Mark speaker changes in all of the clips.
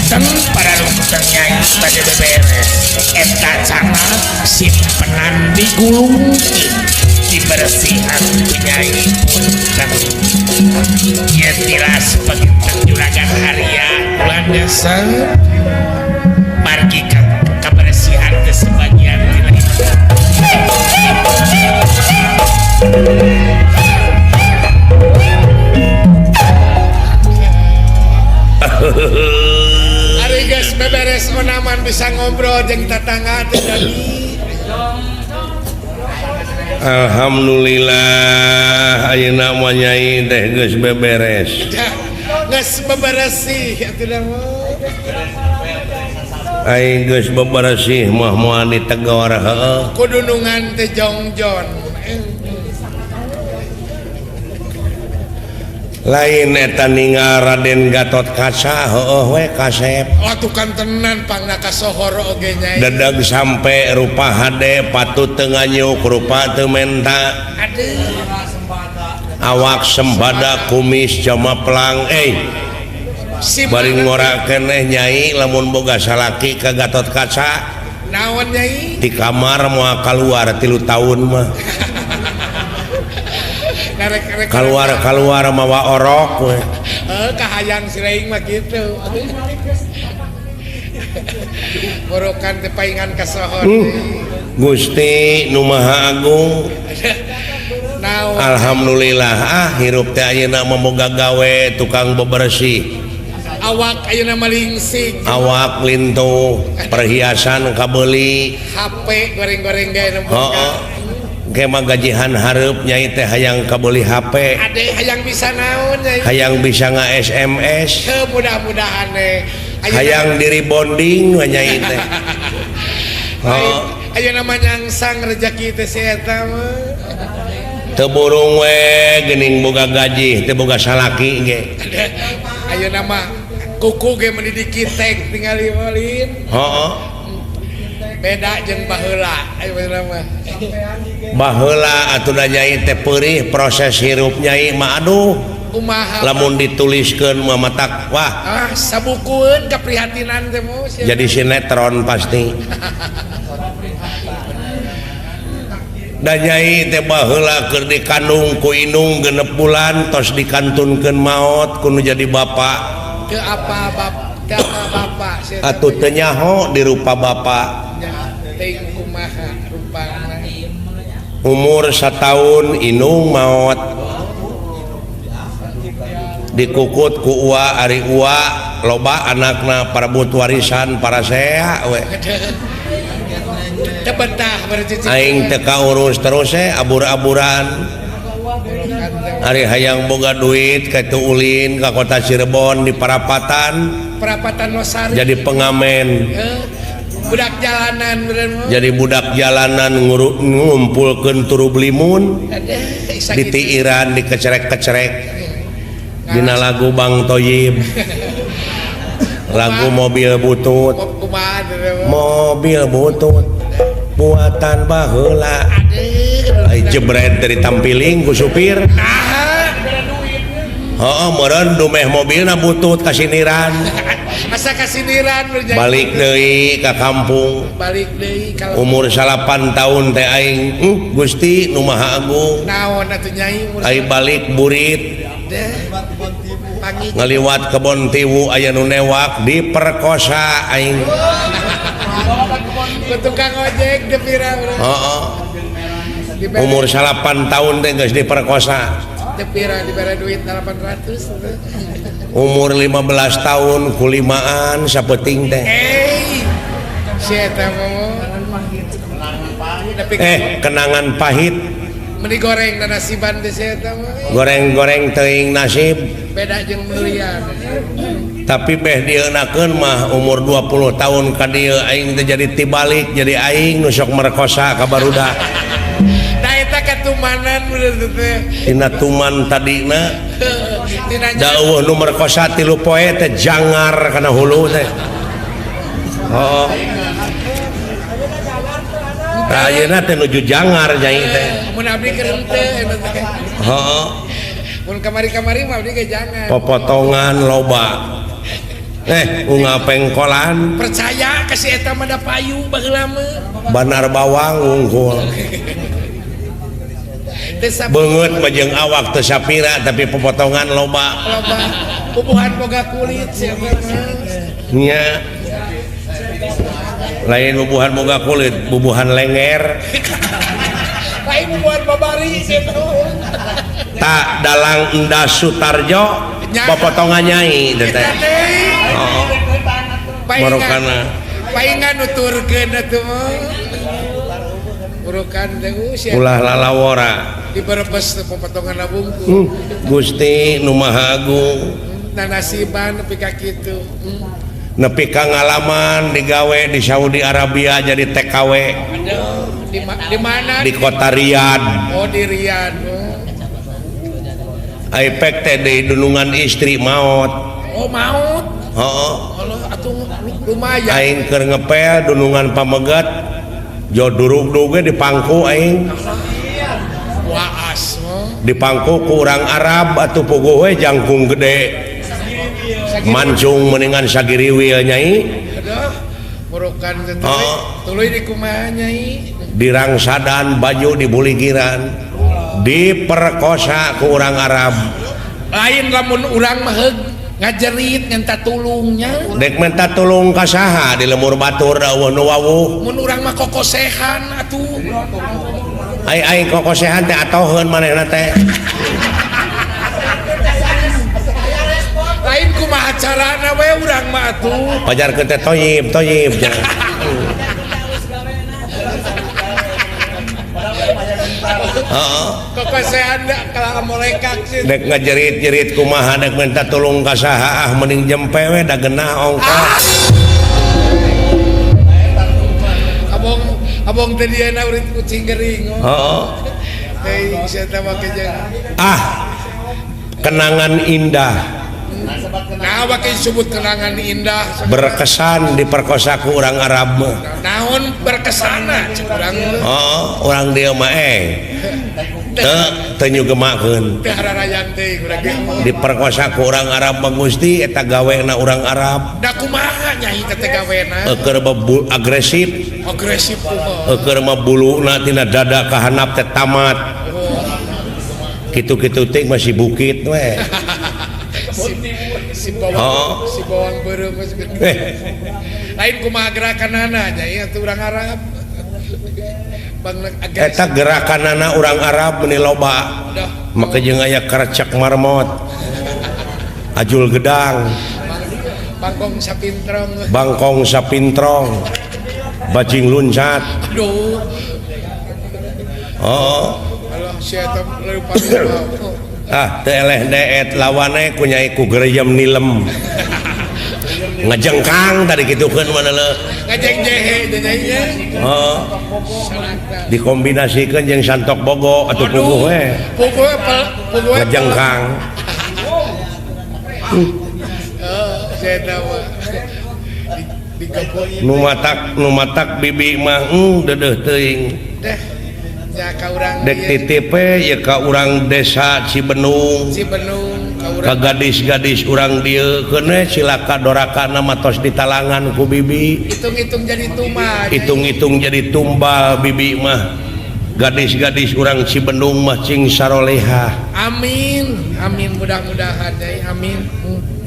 Speaker 1: Punten para rungteng, Nyai bade beberes. Eta cangak simpenan digulungkeun, dibersihan ku Nyai. Punten ieu tilas panginten Juragan Arya ulah nyesel margi ka kabersihan teh sebagian tina ibadah.
Speaker 2: Ari geus beberes onaman bisa ngobrol jeung tetangga teh jadi.
Speaker 3: Alhamdulillah, ayeuna mah Nyai teh geus beberes.
Speaker 2: Geus beberesih atuh da mah.
Speaker 3: Aing geus beberesih mah moal ditegor, heueuh.
Speaker 2: Kudunungan teh jongjon.
Speaker 3: Lain eta ninggal Raden Gatot Kaca, heueuh we kasep.
Speaker 2: Oh, tukang tenan pangna kasohor oge, Nyai.
Speaker 3: Dedeg sampe rupa hade, patut teu nganyuk, rupa teu menta.
Speaker 2: Aduh.
Speaker 3: Awak sembada, kumis jama pelang, eh.
Speaker 2: Si
Speaker 3: Bari ngora keneh, Nyai, lamun boga salaki ka Gatot Kaca.
Speaker 2: Naon, Nyai?
Speaker 3: Di kamar moal kaluar 3 tahun mah.
Speaker 2: Narek-rek.
Speaker 3: Keluar keluar mawa orok we.
Speaker 2: Eh, kahayang sireing mah kitu. Borokan teh paingan kasohor.
Speaker 3: Gusti nu Maha Agung.
Speaker 2: Naon?
Speaker 3: Alhamdulillah, ah, hirup teh ayeuna mah boga gawe tukang bebersih.
Speaker 2: Awak ayeuna mah lingsing.
Speaker 3: Awak lintuh, perhiasan kabeuli.
Speaker 2: HP goreng-goreng ge nu.
Speaker 3: Heeh, ge mah gajihan hareup Nyai teh hayang kabeuli HP.
Speaker 2: Ade, hayang bisa naon, Nyai?
Speaker 3: Hayang bisa nga SMS.
Speaker 2: Heuh, mudah-mudahan eh.
Speaker 3: Hayang diri bonding we Nyai teh. Heeh.
Speaker 2: Ayeuna mah nyangsang rezeki teh si eta mah.
Speaker 3: Teu burung we geuning boga gaji teu boga salaki ge.
Speaker 2: Ayeuna mah kuku ge meuni dikitek tingali molin.
Speaker 3: Heeh.
Speaker 2: Beda jeung baheula ayeuna mah.
Speaker 3: Baheula atuh da Nyai teh peurih proses hirup Nyai mah, aduh.
Speaker 2: Kumaha?
Speaker 3: Lamun dituliskeun mah matak wah.
Speaker 2: Ah, sabukueun keprihatinan teh mu sia.
Speaker 3: Jadi sinetron pasti. Da Nyai teh baheula keur dikandung ku indung 6 bulan tos dikantunkeun maot ku nu jadi bapak.
Speaker 2: Teu apa bap, teu apa bapak sia teh.
Speaker 3: Atuh teu nyaho dirupa bapak.
Speaker 2: Nya, teuing kumaha rupana.
Speaker 3: Umur sataun indung maot, dikukut ku ua. Ari ua loba anakna, parebut warisan parasea we.
Speaker 2: Teu betah berarti.
Speaker 3: Aing teu kaurus terus abur-aburan. Ari hayang boga duit kaitu ulin ka kota Cirebon di Parapatan.
Speaker 2: Perapatan Losari.
Speaker 3: Jadi pengamen.
Speaker 2: Eh, budak jalanan bener mah.
Speaker 3: Jadi budak jalanan, ngumpulkeun turub limun.
Speaker 2: Aduh, isa kitu.
Speaker 3: Ditiiran, dikecerek-kecerek dina lagu Bang Toyib, lagu Mobil Butut.
Speaker 2: Kumaha teh mah?
Speaker 3: Mobil butut buatan baheula.
Speaker 2: Aduh.
Speaker 3: Ai jebret dari tampiling ku supir.
Speaker 2: Nah.
Speaker 3: Heeh, meureun dumeh mobilna butut kasiniran.
Speaker 2: Asa kasiniran berjaya.
Speaker 3: Balik deui ka kampung.
Speaker 2: Balik deui kalau
Speaker 3: Umur 9 tahun teh aing, Gusti nu Maha Agung.
Speaker 2: Naon atuh, Nyai, umur
Speaker 3: Aing balik burit.
Speaker 2: Deh. Pangi.
Speaker 3: Ngaliwat kebon tiwu, aya nu newak, diperkosa aing.
Speaker 2: Ku tukang ojek dipira?
Speaker 3: Heeh. Umur 9 tahun teh geus diperkosa.
Speaker 2: Dipira dibere duit 800?
Speaker 3: Umur 15 tahun kulimaan sapeting teh.
Speaker 2: Eh, si eta mah tapi
Speaker 3: Eh, kenangan pahit.
Speaker 2: Meni goreng dan nasiban teh si eta mah.
Speaker 3: Goreng-goreng teuing nasib.
Speaker 2: Beda jeung melian.
Speaker 3: Tapi beh dieunakeun mah umur 20 tahun ka dieu aing teh jadi tibalik, jadi aing nu sok merkosa ka barudak.
Speaker 2: Nah, eta katumanan bener teh.
Speaker 3: Tina tuman tadina.
Speaker 2: Tina.
Speaker 3: Da euweuh nu merkosa 3 poe teh jangar kana hulu teh. Oh. Tah, ayeuna teh nuju jangar Nyai teh.
Speaker 2: Mun abdi keur henteu eta teh.
Speaker 3: Heeh.
Speaker 2: Mun kamari-kamari mah abdi ge jangan.
Speaker 3: Popotongan loba. Unggal pengkolan
Speaker 1: percaya ka si eta mah da payu baheula mah
Speaker 3: banar bawang wungkul beungeut mah jeung awak teu sapira tapi pepotongan loba
Speaker 1: loba bubuhan boga kulit sia mah
Speaker 3: nya lain bubuhan boga kulit bubuhan lenger
Speaker 1: lain bubuhan babari sia
Speaker 3: tak dalang Endah Sutarjo popotongan nyai teh oh marokana
Speaker 1: paingan nuturkeun atuh mah urukan teh
Speaker 3: ulah lalawora
Speaker 1: di Brebes popotongan wungkul
Speaker 3: Gusti nu Maha Agung
Speaker 1: nanasiban nepi ka kitu
Speaker 3: nepi ka ngalaman digawe di Saudi Arabia jadi TKW
Speaker 1: di mana
Speaker 3: di kota Riyadh
Speaker 1: oh di Riyadh
Speaker 3: Aipek teh di dunungan istri maot
Speaker 1: oh maot
Speaker 3: heeh
Speaker 1: Allah atuh lumayan
Speaker 3: aing keur ngepel dunungan pamegat jo durug-durug ge dipangku aing
Speaker 1: waas
Speaker 3: dipangku ku urang Arab atuh puguh we jangkung gede mancung mendingan sagiriwil nyai
Speaker 1: aduh murukan tuluy di kumaha nyai
Speaker 3: dirangsadan baju dibuligiran diperkosa ku urang Arab
Speaker 1: lain lamun urang mah ngajerit minta tulungnya
Speaker 3: dek minta tulung ka saha di lemur batur eueuh nu wawuh
Speaker 1: mun urang mah kokosehan atuh
Speaker 3: ai ai kokosehan teh atoheun manehna teh
Speaker 1: lain kumaha carana we urang mah atuh
Speaker 3: pajarkeun teh toyib toyib heeh
Speaker 1: kokosehan da molekak sih
Speaker 3: dek ngajerit-jerit kumaha dek minta tulung ka saha ah mending jempe we da genah ongkoh
Speaker 1: abong abong teh dieuna urit kucing gering
Speaker 3: heeh
Speaker 1: teuing sia teh make jeung
Speaker 3: ah kenangan indah
Speaker 1: nah make disebut kenangan indah
Speaker 3: berkesan diperkosa ku urang Arab mah
Speaker 1: naon berkesana cek urang
Speaker 3: oh urang dieu mah teu nyugemakeun
Speaker 1: teh hararayan teh urang
Speaker 3: diperkosa ku urang Arab mah Gusti eta gawena urang Arab
Speaker 1: da kumaha nyai teh gawena
Speaker 3: keur agresif
Speaker 1: agresif kumaha
Speaker 3: keur mah buluna tina dada ka handap teh tamat kitu-kitu teh masih bukit we
Speaker 1: si bawang oh. Si bawang beureum lain kumaha gerakanana nyai atuh urang Arab
Speaker 3: eta gerakanana urang Arab meuni loba make jeung aya kerecek marmot ajul gedang
Speaker 1: bangkong sapintrong
Speaker 3: bangkong sapintrong bajing luncat
Speaker 1: aduh
Speaker 3: oh
Speaker 1: Allah sia eta leupa
Speaker 3: ah teu eleh deet lawane ku nyai ku gereyem nilem ngajengkang tadi kitukeun mana leuh
Speaker 1: ngajeng jehe teh nyai nya
Speaker 3: heeh dikombinasikeun jeung santok bogo atuh puguh we
Speaker 1: puguh puguh
Speaker 3: ngajengkang
Speaker 1: heeh sia eta mah
Speaker 3: nu matak bibi mah deudeuh teuing
Speaker 1: deh
Speaker 3: dek titip ya ka urang desa Cibenung
Speaker 1: Cibenung
Speaker 3: ka gadis-gadis urang dieu keun cilaka dorakana matos ditalangan ku bibi
Speaker 1: hitung-hitung jadi tumbal
Speaker 3: hitung-hitung jadi tumbal bibi mah gadis-gadis urang Cibenung mah cing sarolehah
Speaker 1: amin amin mudah-mudahan nyai amin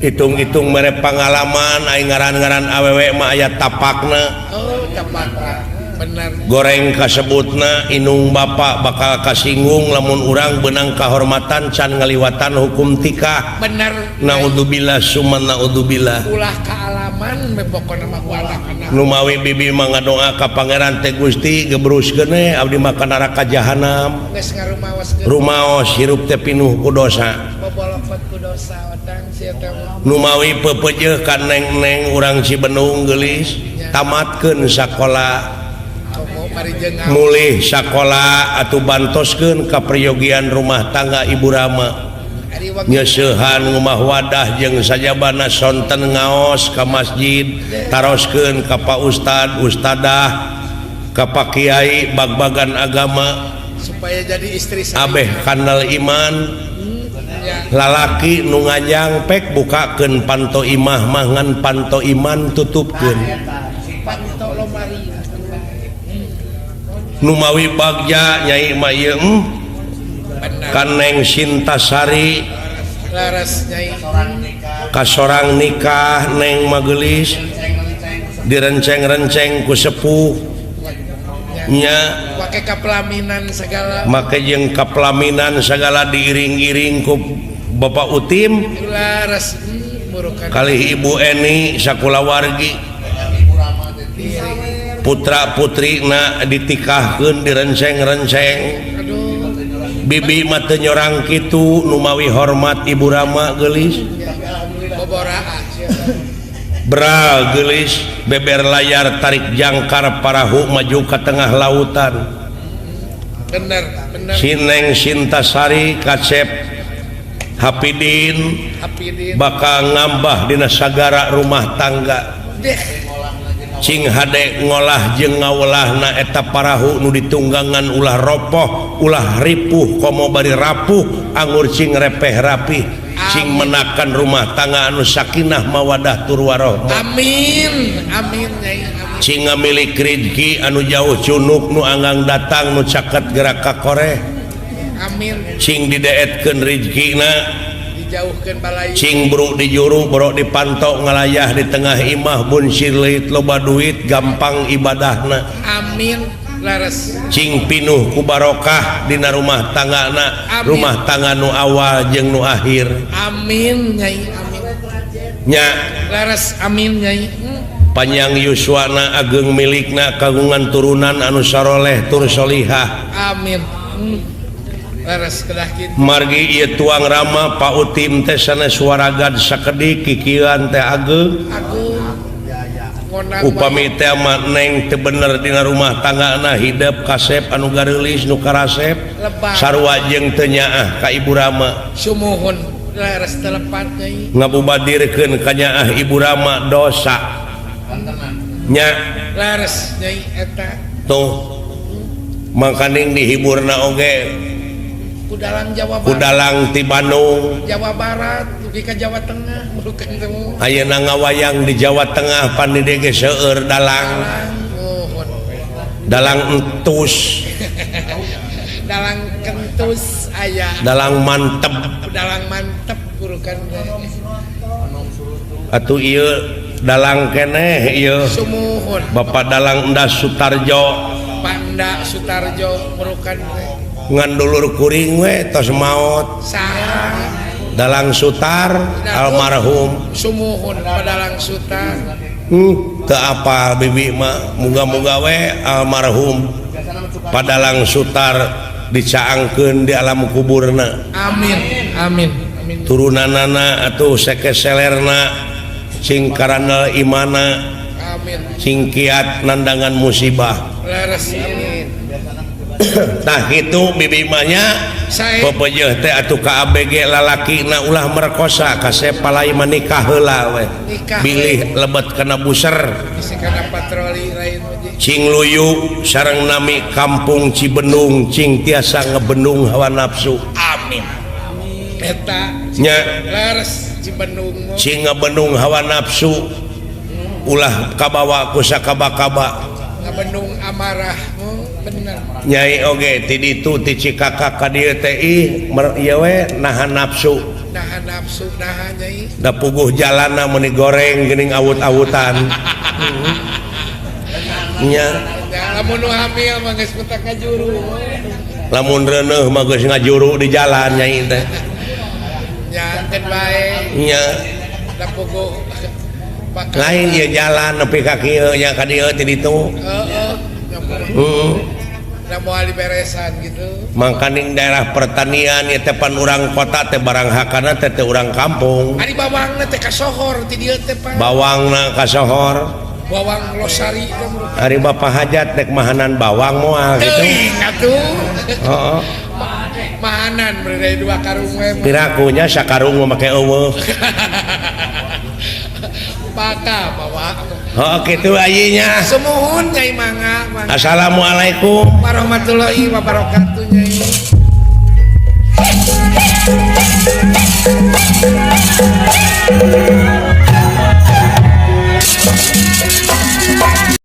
Speaker 3: hitung-hitung mere pangalaman aing ngaran-ngaran awewe mah aya tapakna
Speaker 1: oh tapakna bener.
Speaker 3: Goreng kasebutna inung bapak bakal kasinggung lamun urang benang kahormatan can ngaliwatan hukum tikah
Speaker 1: bener
Speaker 3: naudzubillah summa naudzubillah
Speaker 1: ulah kaalaman we pokona mah ku anak-anak
Speaker 3: numawi bibi mah ngadoa ka pangeran teh Gusti gebruskeun we abdi mah ka neraka jahanam
Speaker 1: geus ngarumaoskeun
Speaker 3: rumaos hirup teh pinuh ku dosa
Speaker 1: bobolokot ku dosa otang sia teh
Speaker 3: numawi pepeujeuh ka neng-neng urang Cibenung geulis tamatkeun sakola mulih sakola atau bantoskeun ka peryogian rumah tangga Ibu Rama nyeusehan rumah wadah jeung sajabana sonten ngaos ka masjid taroskeun ka Pak Ustad ustadah ka Pak Kiai bag-bagan agama
Speaker 1: supaya jadi istri saya
Speaker 3: abeh kanal iman Lalaki nu ngajang pek bukakeun panto imah mah ngan panto iman tutupkeun. Numawi bagja Nyai mah ieu Kaneng Sintasari kasorang nikah neng magelis direnceng-renceng ku sepuh nya
Speaker 1: make kapelaminan segala
Speaker 3: make jeung kapelaminan segala diiring-iring ku Bapak Utim kali Ibu Eni sakulawargi putra putrina ditikahkeun direnceng-renceng bibi mah teu nyorang kitu numawi hormat Ibu Rama geulis bra geulis beber layar tarik jangkar parahu maju ke tengah lautan.
Speaker 1: Bener, bener.
Speaker 3: Si Neng Sintasari kacep Hapidin bakal ngambah dina sagara rumah tangga. Cing hade ngolah jeung ngawelahna eta parahu nu ditunggangan ulah ropoh ulah ripuh komo bari rapuh anggur cing repeh rapih cing menakan rumah tangga anu sakinah mawadah tur warohmah.
Speaker 1: Amin amin nyai amin.
Speaker 3: Cing ngamilik rizki anu jauh cunuk nu anggang datang nu caket gerak ka koreh.
Speaker 1: Amin.
Speaker 3: Cing dideetkeun rizkina
Speaker 1: dijauhkeun balayu
Speaker 3: cing bro di juru bro dipantok ngalayah di tengah imah bun sirleit loba duit gampang ibadahna.
Speaker 1: Amin laras.
Speaker 3: Cing pinuh ku barokah dina rumah tanggana rumah tangga nu awal jeung nu akhir.
Speaker 1: Amin nyai amin
Speaker 3: nya
Speaker 1: laras amin nyai.
Speaker 3: Panjang yuswana ageng milikna kagungan turunan anu saroleh tur solihah.
Speaker 1: Amin.
Speaker 3: Margi ieu tuang Rama Pak Utim teh sanes waragad sakedik kikieuan teh ageng. Upami teh mah neng teu bener dina rumah tanggana hidep kasep anu gareulis nu karasep sarua jeung teu nyaah ka Ibu Rama.
Speaker 1: Sumuhun laras telepat nyai.
Speaker 3: Ngabubadirkeun ka nyaah Ibu Rama dosa. Nya
Speaker 1: laras nyai eta.
Speaker 3: Tuh mangkaning dihiburna oge
Speaker 1: Kudalang Jawa Barat.
Speaker 3: Kudalang ti Bandung
Speaker 1: Jawa Barat dugi ka Jawa Tengah bukan temu.
Speaker 3: Ayeuna ngawayang di Jawa Tengah pan di ge seueur dalang. Dalang entus.
Speaker 1: Dalang kentus aya.
Speaker 3: Dalang mantep.
Speaker 1: Dalang mantep burukan.
Speaker 3: Atuh ieu dalang keneh ieu.
Speaker 1: Sumuhun.
Speaker 3: Bapak Dalang Endas Sutarjo.
Speaker 1: Panda Sutarjo burukan.
Speaker 3: Ngan dulur kuring we tos maot.
Speaker 1: Saha?
Speaker 3: Dalang Sutar almarhum.
Speaker 1: Sumuhun Padalang Sutar.
Speaker 3: Teu apal bibi mah muga-muga we almarhum Padalang Sutar dicaangkeun di alam kuburna.
Speaker 1: Amin amin amin.
Speaker 3: Turunanana atuh sekeselerna cing karandel imana.
Speaker 1: Amin.
Speaker 3: Cing kiat nandangan musibah.
Speaker 1: Leres amin.
Speaker 3: Tah kitu bibi mah nya pepejeuh teh atuh ka ABG lalakina ulah merkosa kasep palai menikah heula we. Bilih lebet kana buser.
Speaker 1: Bisi kana patroli lain mah.
Speaker 3: Cing luyu sareng nami kampung Cibendung cing tiasa ngebendung hawa nafsu.
Speaker 1: Amin. Eta
Speaker 3: nya
Speaker 1: leres Cibendung.
Speaker 3: Cing ngebendung hawa nafsu ulah kabawa ku sakaba-kaba.
Speaker 1: Ngabendung amarah bener.
Speaker 3: Nyai oge ti ditu ti Cikakak ka dieu teh ih ieu we nahan nafsu.
Speaker 1: Nahan nafsu nahan nyai.
Speaker 3: Da puguh jalanna meuni goreng geuning awut-awutan. Nya.
Speaker 1: Lamun nu hamil mah geus petak ngajuru.
Speaker 3: Lamun reuneuh mah geus ngajuru di jalan nyai teh.
Speaker 1: Nya keun bae.
Speaker 3: Nya.
Speaker 1: Da puguh
Speaker 3: lain ieu jalan nepi ka kieu nya ka dieu ti ditu.
Speaker 1: Heeh. Nah, moal diberesan gitu.
Speaker 3: Mangkaning daerah pertanian ieu teh pan urang kota teh barang hakana teh teh urang kampung.
Speaker 1: Ari bawangna teh kasohor ti dieu teh Pak.
Speaker 3: Bawangna kasohor.
Speaker 1: Bawang Losari teh.
Speaker 3: Ari Bapak hajat nek mahanan bawang moal gitu.
Speaker 1: Teuing atuh.
Speaker 3: Heeh.
Speaker 1: Mahanan bere dua karung we.
Speaker 3: Pirakunya sakarung mah make eueuh.
Speaker 1: Paka bawa.
Speaker 3: Oh kitu ayinya.
Speaker 1: Sumuhun nyai mangga.
Speaker 3: Assalamualaikum
Speaker 1: warahmatullahi wabarakatuh nyai.